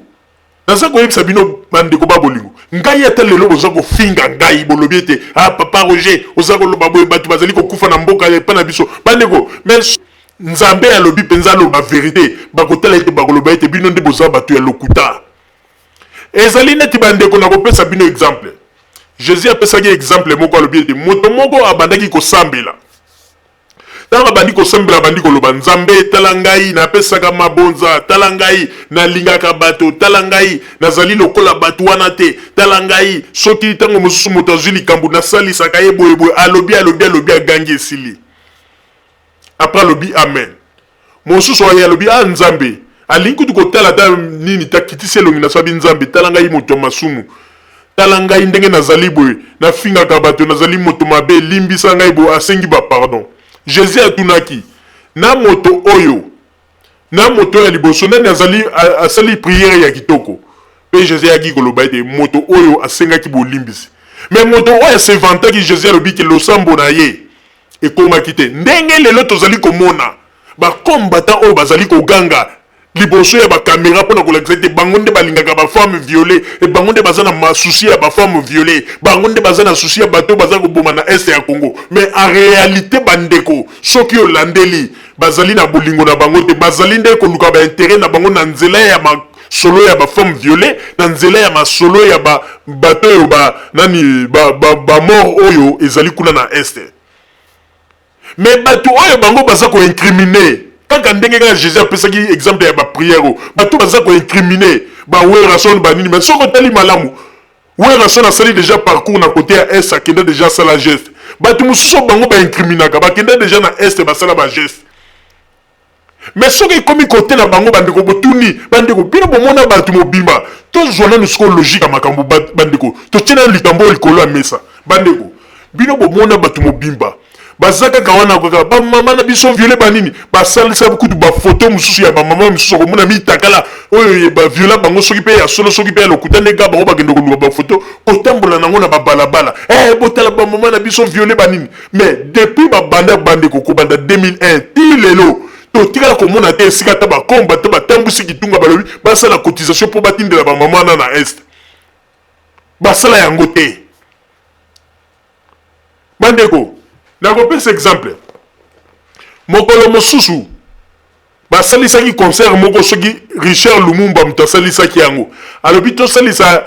naza koyebisa bino bandeko ba bolingo, ngai ata lelo boza kofinga ngai, bolobi ete ah papa Roger oza koloba boye, bato bazali kokufa na mboka epa na biso. Bandeko, mais Nzambe alobi mpenza aloba verite, bakotala ete bakoloba ete bino nde boza bato ya lokuta. Ezali neti bandeko, nakopesa bino exemple. Jesus apesaki exemple moko, alobi ete moto moko abandaki kosambela. Ntango abandi kosambela, abandi koloba, Nzambe, tala ngai, napesaka mabonza, tala ngai, nalingaka bato, tala ngai, nazali lokola bato wana te, tala ngai, soki ntango mosusu moto azwi likambo, nasalisaka ye boye boye. Alobi, alobi, alobi, agangi, esili. Après alobi amen. Mosusu aye alobi, ah Nzambe, alingi kutu kotala ata nini te, akitisi elongi na sabi, Nzambe, tala ngai moto ya masumu, tala ngai ndenge nazali boye, nafingaka bato, nazali moto mabe, limbisa ngai boye, asengi ba pardon. Jesus atunaki, na moto oyo, na moto oyo ya liboso, nani azali asali prière ya kitoko? Pe Jesus ayaki koloba ete moto oyo asengaki bolimbisi. Mais moto oyo a se vantaki, Jesus alobi ke losambo na ye ekomaki te. Ndenge lelo tozali komona ba combattants oyo bazali koganga liboso ya ba camera pona kolakisa ete bango nde balingaka ba femmes violees et bango nde baza na souci ya ba femmes violees, bango nde baza na souci ya bato oyo baza koboma na Est ya Congo. Mais en realite ba ndeko, soki olandeli, bazali na bolingo na bango te, bazali nde koluka ba interets na bango na nzela ya masolo ya ba femmes violees, na nzela ya masolo ya ba bato oyo ba nani ba, ba, ba morts oyo ezali kuna na Est. Mais bato oyo bango baza ko incriminer kaka ndenge kaka Jesus apesaki exemple ya ba prière oyo, bato baza ko incriminer ba Werrason ba nini, mais soki otali malamu Werrason asali dejà parcours na cote ya Est, akenda dejà asala geste. Bato mosusu oyo bango ba incriminaka bakenda dejà na Est basala ba geste. Mais soki ekomi cote na bango bandeko botuni bandeko bino bomona bato mobimba tozwa nanu sikoyo logique ya makambo bandeko totie nanu likambo oyo likolo ya mesa bandeko bino bomona bato mobimba baza kaka wana kaka ba mama na biso viole ba nini basalisa kutu ba photo mosusu ya ba mama mosusu okomona mitakala oyo ba viola bango soki pe ya solo soki pe ya lokuta nde kaka bango bakende koluka ba photo kotambola nango na babalabala eh botala ba mama na biso viole ba nini. Mais depuis ba banda bandeko kobanda 2001 ti lelo totikala komona te esika ata ba combattants batambwisi kitunga balobi basala cotisation mpo batindela ba mama wana na est. Basala yango te. Bandeko, nakopesa exemple. Mokolo mosusu Basalisaki concert moko soki Richard Lumumba moto asalisaki yango. Alobi tosalisa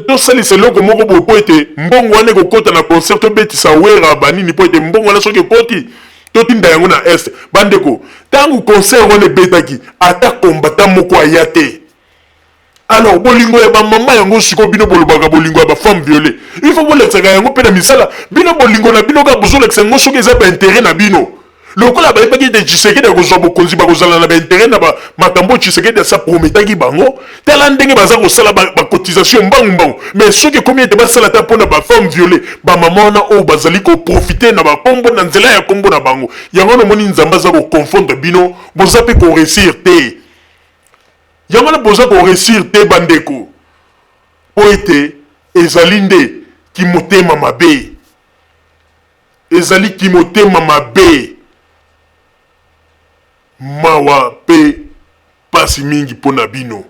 tosalisa eloko moko boye mpo ete mbongo wana ekokota na concert tobetisa Werra banini mpo ete mbongo wana soki ekoti totinda yango na Est. Bandeko, ntango concert wana ebetaki ata combattant moko aya te. Alors bolingo ya ba mama yango sikoyo bino bolobaka bolingo ya ba femme viole il faut bolakisaka yango pe na misala bino bolingo na bino kaka bozolakisa yango soki eza ba interet na bino lokola bayebaki ete Tshisekedi akozwa bokonzi bakozala na ba interet na ba makambo oyo Tshisekedi asi aprometaki bango tala ndenge baza kosala ba, ba cotisation mbangu mbangu mais soki ekomi ete basala ata mpona ba femme viole ba mama wana oyo bazali koprofite na bakombo na nzela ya kombo na bango yango wana omoni Nzambe aza koconfondre bino boza pe koresir te Yango wana boza ko reussir te ba ndeko po ete ezali nde kimotema mabe. Ezali kimotema mabe. Mawa pe pasi mingi pona bino.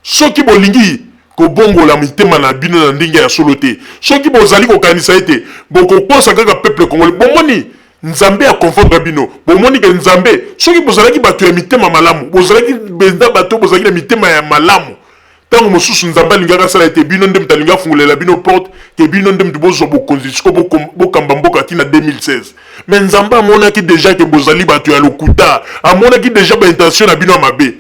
Soki bolingi kobongola mitema na bino na ndenge ya solo te, soki bozali kokanisa ete bokokosa kaka peuple congolais, bomoni Nzambe a confondre bino. Bomoni ke Nzambe, soki bozalaki bato ya mitema malamu, bozalaki mpenza bato oyo bozalaki na mitema ya malamu, ntango mosusu Nzambe alingaki asala ete bino nde moto alingi afungolela bino porte, ke bino nde moto bozwa bokonzi sikoyo bokamba mboka ti na 2016. Mais Nzambe amonaki dejà ke bozali bato ya lokuta, amonaki dejà ba intention na bino ya mabe.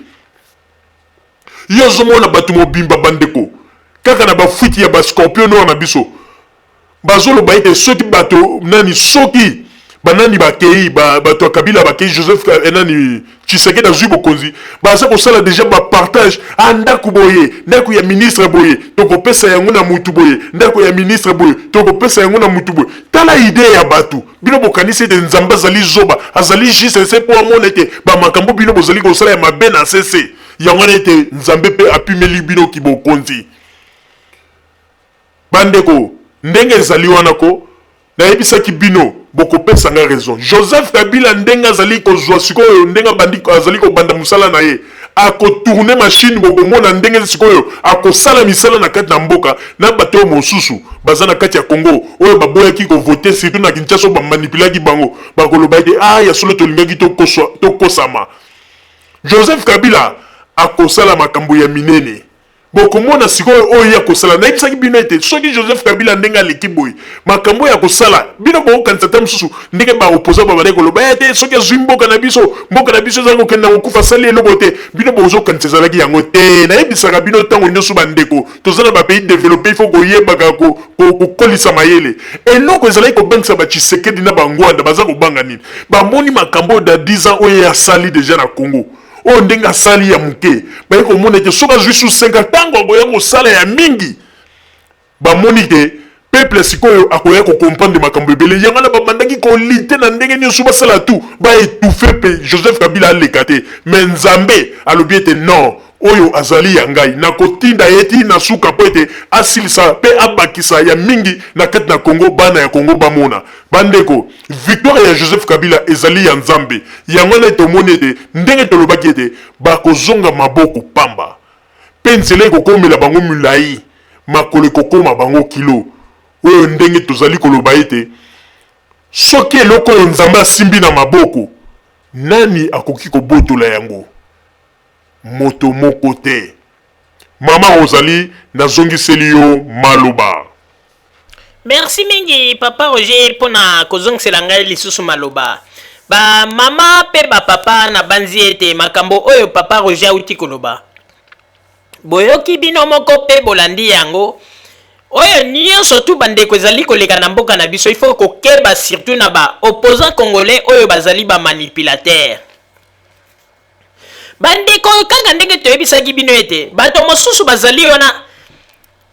Yo ozomona bato mobimba bandeko kaka na bafuiti ya ba scorpion noir na biso bazoloba ete soki bato nani, soki banani bakei, bato ya Kabila bakei, Joseph nani, Tshisekedi azwi bokonzi, baza kosala deja bapartage a ndako boye, ndako ya ministre boye tokopesa yango na mutu boye, ndako ya ministre boye tokopesa yango na mutu boye. Tala idée ya bato. Bino bokanisi ete Nzambe azali zoba, azali juste se mpo amona ete bamakambo bino bozali kosala ya mabe na sese yango wana ete Nzambe mpe apimeli bino kibokonzi. Bandeko, ndenge ezali wana ko nayebisaki bino, bokopesa nga raison. Joseph Kabila ndenge azali kozwa sikoyo, ndenge abandi, azali kobanda mosala na ye, akotourne machine. Bokomona ndenge sikoyo akosala misala na kati na mboka na bato oyo mosusu baza na kati ya Congo oyo baboyaki kovote, surtout na Kinshasa oyo bamanipulaki bango. Bakoloba ete ah, ya solo tolingaki tokosama. Joseph Kabila akosala makambo ya minene. Bokomona sikoyo oyo ye akosala. Nayebisaki bino ete soki Joseph Kabila ndenge aleki boye, makambo oyo akosala, bino bokokanisa ata mosusu ndenge baopposant babandaki koloba ete soki azwi mboka na biso, mboka na biso ezali kokende na kokufa, asali eloko te. Bino bozokanisa ezalaki yango te. Nayebisaka bino ntango nyonso, bandeko, toza na bapays développé, il faut koyebaka kokolisa mayele. Eloko ezalaki kobangisa baTshisekedi na bangwanda, baza kobanga nini? Bamoni makambo oyo da 10 ans oyo asali deja na Congo, oyo ndenge asali ya moke, baye komona ete soki azwi su 5, ntango akoya kosala ya mingi, bamoni ke peuple sikoyo akoya kocomprendre makambo ebele. Yango wana babandaki kolite na ndenge nyonso, basala tu baétouffe mpe Joseph Kabila aleka te. Mais Nzambe alobi ete non, oyo azali ya ngai, nakotinda ye ti na suka mpo ete asilisa mpe abakisa ya mingi na kati na Congo, bana ya Congo bamona. Bandeko, victoire ya Joseph Kabila ezali ya Nzambe. Yango wana tomoni ete ndenge tolobaki ete bakozonga maboko pamba, mpe nzela ekokomela bango milai, makolo ekokoma bango kilo. Oyo ndenge tozali koloba ete soki eloko oyo Nzambe asimbi na maboko, nani akoki kobotola yango? Moto moko te. Mama Rosalie, nazongiseli yo maloba. Merci mingi papa Roger mpona kozongisela ngai lisusu maloba. Ba mama mpe ba papa, nabanzi ete makambo oyo papa Roger auti koloba, boyoki bino moko mpe bolandi yango. Oyo nyonso tu, bandeko, ezali koleka na mboka na biso, il faut kokeba surtout na ba opposant congolais oyo bazali ba manipulateur. Bandeko, kaka ndenge toyebisaki bino ete bato mosusu bazali wana,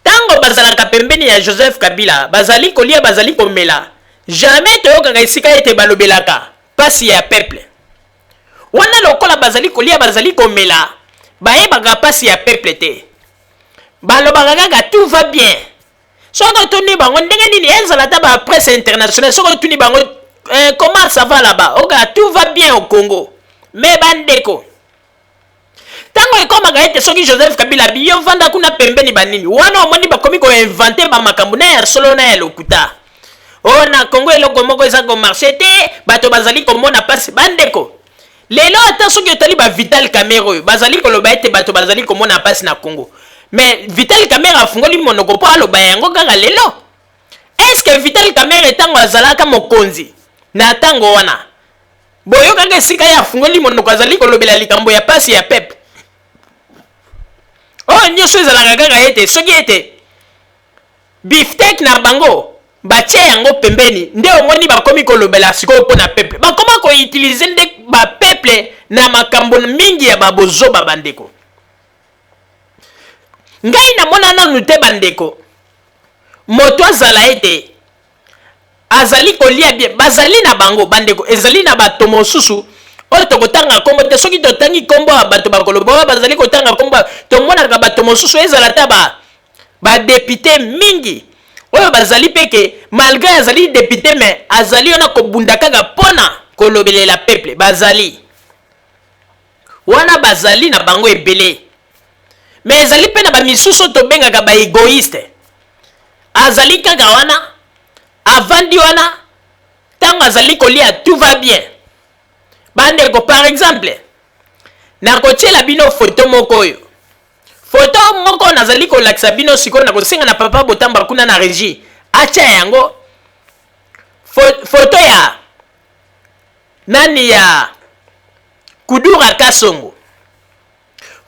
ntango bazalaka pembeni ya Joseph Kabila, bazali kolia, bazali komela, jamais toyokaka esika ete balobelaka pasi ya peuple wana. Lokola bazali kolia, bazali komela, bayebaka pasi ya peuple te. Balobaka kaka tout va bien. Soki otuni bango ndenge nini, ezala ata ba presse internationale, soki otuni bango comment ça va là-bas, oka tout va bien au Congo. Mais bandeko, ntango ekomaka ete soki Joseph Kabila abi yo vanda kuna pembeni, banini wana omoni bakomi koinventer bamakambo na ya solo na ya lokuta. Oyo na Congo eloko moko eza komarcher te, bato bazali komona mpasi. Bandeko, lelo ata soki otali ba Vital Kamerhe oyo bazali koloba ete bato bazali komona mpasi na Congo, mais Vital Kamerhe afungoli monoko mpo aloba yango kaka lelo? Est-ce Vital Kamerhe, ntango azalaka mokonzi na ntango wana, boyokaka esika ye afungoli monoko azali kolobela likambo ya pasi ya peuple? Oyo nyonso ezalaka kaka ete soki ete bifteck na bango batie yango pembeni, nde omoni bakomi kolobela sikoyo mpo na peuple. Bakoma koutiliser nde bapeuple na makambo mingi ya babozoba. Bandeko, ngai namona nanu te, bandeko, moto azala ete azali kolia bien. Bazali na bango, bandeko, ezali na bato mosusu oyo tokotanga nkombo te. Soki totangi nkombo ya bato, bakoloba oyo bazali kotanga nkombo. Tomonaka bato mosusu, ezala ata ba badéputé mingi oyo bazali mpe ke malgré azali député, mais azali wana kobunda kaka mpona kolobelela peuple. Bazali wana, bazali na bango ebele. Mais ezali mpe na bamisusu oyo tobengaka baégoïste. Azali kaka wana, avandi wana, ntango azali kolia tout va bien. Bandeko, par exemple nakotiela bino foto moko oyo, foto moko nazali kolakisa bino sikoyo. Nakosenga na papa Botamba kuna na régie atia yango, foto ya nani, ya Kudura Kasongo.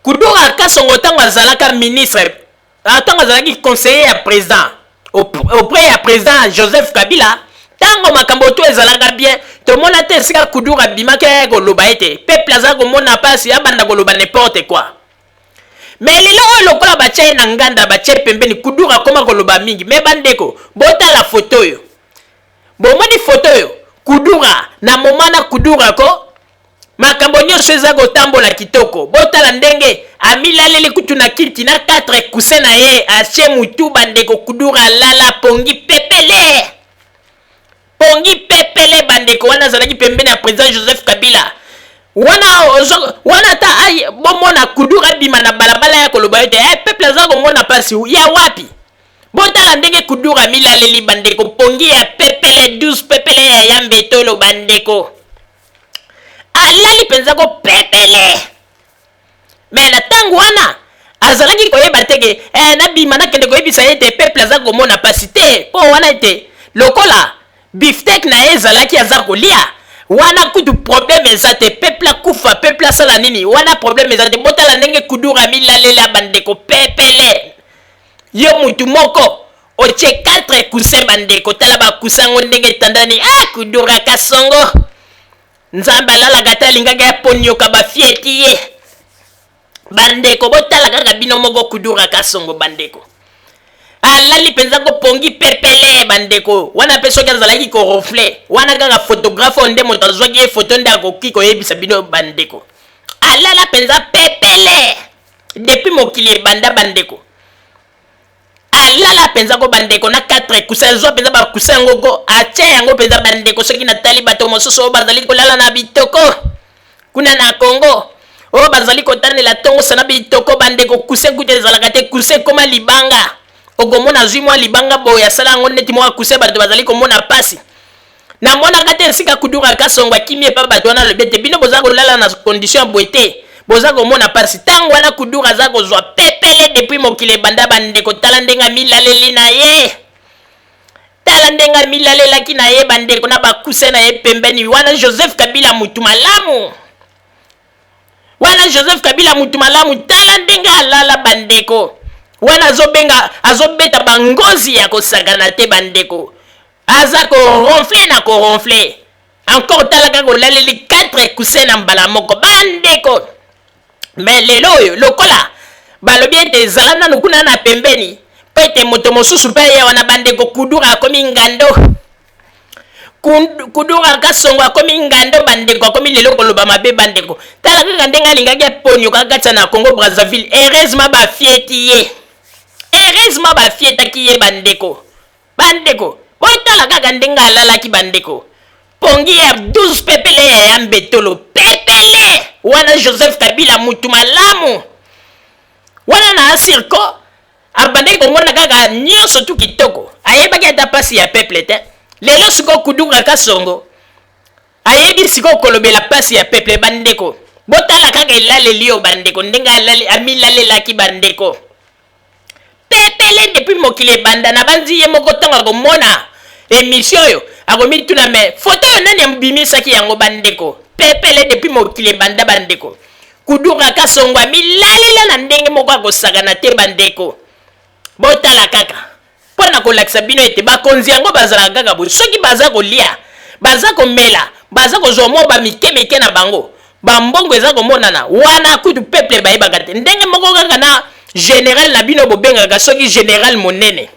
Kudura Kasongo ntango azalaka ministre, ntango azalaki conseiller ya président auprès ya président Joseph Kabila, ntango makambo to ezalaka bien, tomona te esika Kudura abimaki aya koloba ete peuple aza komona mpasi, abanda koloba n'importe quoi. Mais lelo oyo, lokola batia ye na nganda, batie pembeni, Kudura akoma koloba mingi. Mais bandeko, botala foto oyo. Bomoni foto oyo? Kudura na moma na Kudura ko makambo nyonso eza kotambola kitoko. Botala ndenge amilaleli kutu na kiti na 4 coussin na ye, atie mutu. Bandeko, Kudura alala pongi pepele, pongi pepele. Bandeko, wana azalaki pembeni ya président Joseph Kabila. Wana wana ata bomona Kudura abima na balabala ya koloba ete peuple aza komona mpasi ya wapi. Botala ndenge Kudura milaleli, bandeko, pongi ya pepele, 12 pepele ya yambe tolo. Bandeko, alali mpenza ko pepele. Mais na ntango wana azalaki koyeba te ke nabima nakende koyebisa ye ete peuple aza komona pasi te, mpo wana ete lokola bifteck na ye ezalaki aza kolia, wana kutu problème eza te. Peuple akufa, peuple asala nini, wana problème eza te. Botala ndenge Kudura milalela, bandeko, pepele. Yo mutu moko otie 4 coussin. Bandeko, tala bacoussin yango ndenge etandani. Ah, Kudura Kasongo, Nzambe alalaka te, alingaki aponioka bafieti ye. Bandeko, botala kaka bino moko Kudura Kasongo. Bandeko, alali mpenza kopongi pepele. Bandeko, wana mpe soki azalaki koronfler, wana kaka photographe oyo nde moto azwaki ye foto nde akoki koyebisa bino. Bandeko, alala mpenza pepele depuis mokili ebanda. Bandeko, alala mpenza ko, bandeko, na 4 coussin. Azwa mpenza bacoussin yango ko atia yango mpenza. Bandeko, soki natali bato mosusu oyo bazali kolala na bitoko kuna na Congo, oyo bazali kotanela ntongo sana bitoko, bandeko, coussin kuta ezalaka te. Coussin ekóma libanga. Okomona azwi mwa libanga boye, asala yango neti mwa coussin. Bato bazali komona pasi. Namonaka te esika Kudura Kasongo akimi epa bato wana, alobi ete bino boza kolala na condition ya boye te, boza komona pasi. Ntango wana Kudura aza kozwa pepele depuis mokili ebanda. Bandeko, tala ndenge amilaleli na ye, tala ndenge amilalelaki na ye, bandeko, na bacoussin na ye pembeni. Wana Joseph Kabila mutu malamu, wana Joseph Kabila mutu malamu. Tala ndenge alala, bandeko. Wana azobenga, azobeta bangozi ya kosakana te. Bandeko, aza koronfler na koronfler encore. Tala kaka, olaleli 4 coussin na mbala moko, bandeko. Mais lelo oyo, lokola balobi ete ezala nanu kuna na pembeni mpo ete moto mosusu mpe ye wana, bandeko, Kudura akomi ngando. Kudura Kasongo akomi ngando, bandeko, akomi lelo koloba mabe. Bandeko, tala kaka ndenge alingaki aponioka kati na Congo Brazzaville. Heureusement bafieti ye, heureusement bafietaki ye. Bandeko, bandeko, botala kaka ndenge alalaki, bandeko, pongi ya 12 pepele ya ya mbetolo pepele. Wana Joseph Kabila mutu malamu. Wana na asirko abandaki komona kaka nyonso tu kitoko, ayebaki ata mpasi ya peuple te. Lelo sikoyo Kudura Kasongo ayebi sikoyo kolobela mpasi ya peuple. Bandeko, botala kaka elaleli oyo, bandeko, ndenge amilalelaki, bandeko, pepele depuis mokili ebanda. Na banzi ye moko ntango akomona émission oyo akomituna: mais foto oyo nani abimisaki yango? Bandeko, pepele depuis mokili ebanda. Bandeko, Kudura Kasongo amilalela na ndenge moko akosakana te. Bandeko, botala kaka mpo na kolakisa bino ete bakonzi yango bazalaka kaka boye. Soki baza kolia, baza komela, baza kozwa mwa bamike mike na bango, bambongo eza komonana, wana kutu peuple bayebaka te. Ndenge moko kaka na général na bino bobengaka soki général monene.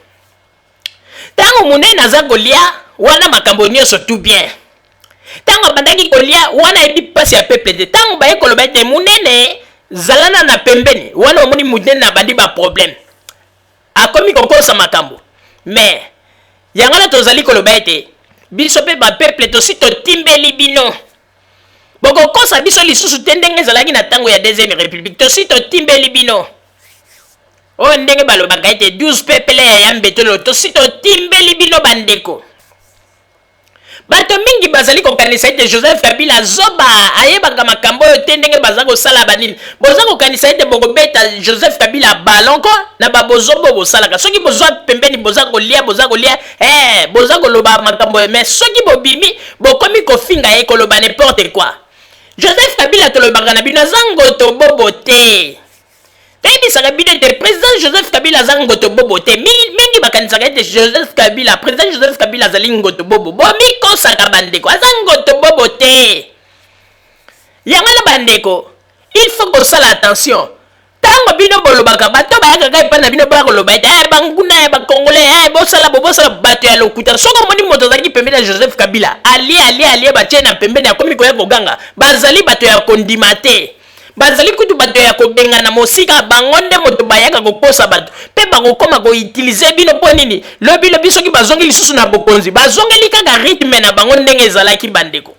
Ntango monene aza kolia, wana makambo nyonso tout bien. Ntango abandaki kolia, wana ayebi mpasi ya peuple te. Ntango baye koloba ete monene zalana na pembeni, wana omoni monene abandi baproblème, akomi kokosa makambo. Mais yango wana tozali koloba ete biso mpe bapeuple tosi totimbeli bino, bokokosa biso lisusu te ndenge ezalaki na ntango ya deuxième république. Tosi totimbeli bino oyo ndenge balobaka ete 12 pepele ya yambetolo. Tosi totimbeli bino, bandeko. Bato mingi bazali kokanisa ete Joseph Kabila zoba, ayebaka makambo oyo te, ndenge baza kosala banini. Boza kokanisa ete bokobeta Joseph Kabila ballon ko na babozobo bosalaka. Soki bozwa pembeni, boza kolia, boza kolia, boza koloba makambo oyo, mais soki bobimi, bokomi kofinga ye, koloba n'importe quoi. Joseph Kabila, tolobaka na bino, aza ngoto bobo te. Toyebisaka bino ete President Joseph Kabila aza ngoto bobo te. Mingi bakanisaka ete Joseph Kabila, President Joseph Kabila azali ngoto bobo. Bomikosaka bandeko, aza ngoto bobo te. Yango wana bandeko, il faut kosala attention. Tango bino bolobaka, bato bayaka kaka epai na bino baya koloba ete eh, banguna ya bacongolais eh, bosala bo bosala bato ya lokuta. Soki omoni moto azalaki pembeni ya Joseph Kabila, alie alie alie batie na pembeni, akomi koya koganga, bazali bato ya kondima te. Bazali kutu bato ya kobengana mosika, bango nde moto bayaka kokosa bato mpe bakokoma koutilize bino. Mpo nini? Lobi lobi soki bazongi lisusu na bokonzi, bazongeli kaka rythme na bango ndenge ezalaki. Bandeko,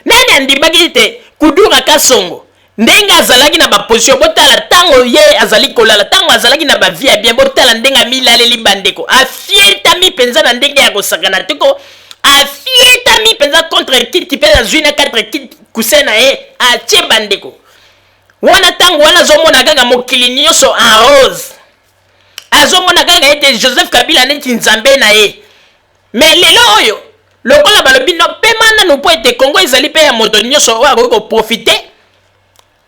nani andimaki ete Kudura Kasongo ndenge azalaki na baposition? Botala ntango ye azali kolala, ntango azalaki na bavie ya bien, botala ndenge amilaleli. Bandeko, afietami mpenza na ndenge ya kosakana te ko, afietami mpenza contre kiti mpe azwi na 4 kiti coussin na ye atie. Bandeko, wana ntango wana azomona kaka mokili nyonso en rose, azomona kaka ete Joseph Kabila neti nzambe na ye. Mais lelo oyo, lokola balobi no pema nanu mpo ete Kongo ezali mpe ya moto nyonso oyo akoki koprofite,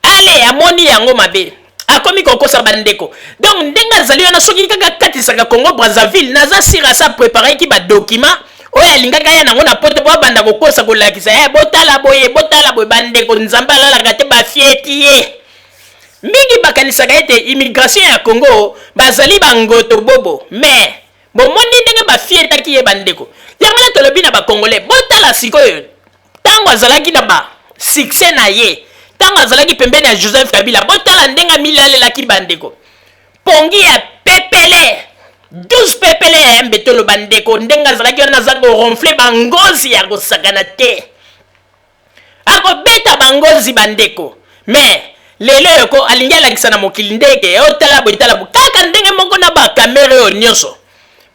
ale amoni yango mabe, akomi kokosa bandeko. Donc ndenge azali wana, soki kaka akatisaka Congo Brazzaville, naza sûr asa préparaki badocument oyo alingaki aya nango na poto mpo abanda kokosa, kolakisa ye: botala boye, botala boye. Bandeko, Nzambe alalaka te, bafieti ye. Mingi bakanisaka ete immigration ya Congo bazali bangoto bobo, mais bomoni ndenge bafietaki ye. Bandeko, yango na tolobi na bacongolais, botala sikoyo ntango azalaki na ba succès na ye, ntango azalaki pembeni ya Joseph Kabila, botala ndenge amilalelaki. Bandeko, pongi ya pepele 12 pepele ya yambe. Toloba ndeko, ndenge azalaki wana, aza koronfler bangozi ya kosakana te, akobeta bangozi. Bandeko, mais lelo yoko alingi alakisa na mokili ndeke otala boye, tala boye, kaka ndenge moko na bakamere oyo nyonso,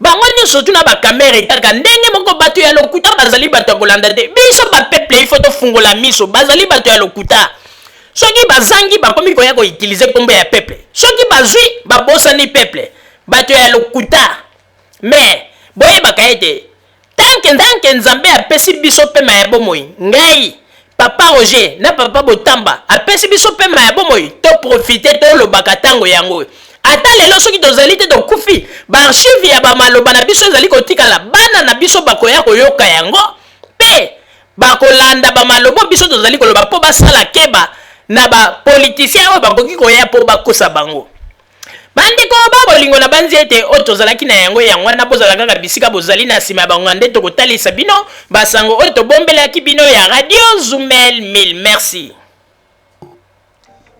bango nyonso tuna bakamere kaka ndenge moko. Bato ya lokuta bazali bato ya kolanda te. Biso bapeuple, ifo tofungola miso. Bazali bato ya lokuta. Soki bazangi, bakomi koya koutiliser nkombo ya peuple. Soki bazwi, babosani peuple. Bato ya lokuta. Mais boyebaka ete tant que tant que Nzambe apesi biso pema ya bomoi, ngai papa Roger na papa Botamba apesi biso pema ya bomoi, toprofite, tolobaka ntango yango. Ata lelo soki tozali te, tokufi, baarchive ya bamaloba na biso ezali kotikala. Bana na biso bakoya koyoka yango mpe bakolanda bamaloba biso tozali koloba, mpo basala keba na bapoliticien oyo bakoki koya mpo bakosa bango. Bandeko ba bolingo, na banzi ete oyo tozalaki na yango yango wana. Bozala kaka bisika bozali na nsima ya bango nde tokotalisa bino basango oyo tobombelaki bino ya Radio Zumel 1000. Merci.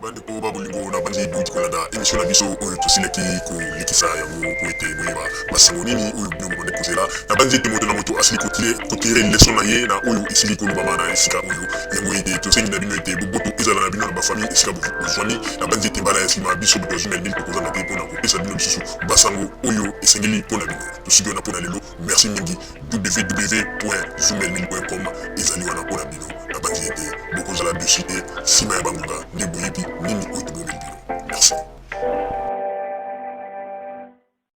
Bandeko ba bolingo, na banzi bouti kolanda émission na biso oyo tosilaki kolekisa yango po ete boyeba basango nini oyo bino bobandi kozela. Na banzi ete moto na moto asili kotirer leçon na ye na oyo esili kolobama na esika oyo. Yango ete tosengi na bino ete boboto ezala na bino na bafamille esika bozwami. Na banzi ete mbala ya nsima, biso bato ya Zumel 1000 tokozanga te mpona kopesa bino lisusu basango oyo esengeli mpo na bino. Tosuki wana mpo na lelo. Merci mingi. www.zumel1000.com ezali wana mpo na bino. Na banzi ete bokozala dessus te. Nsima ya bangonga nde boyebi nini oyo tobomeli bino. Merci.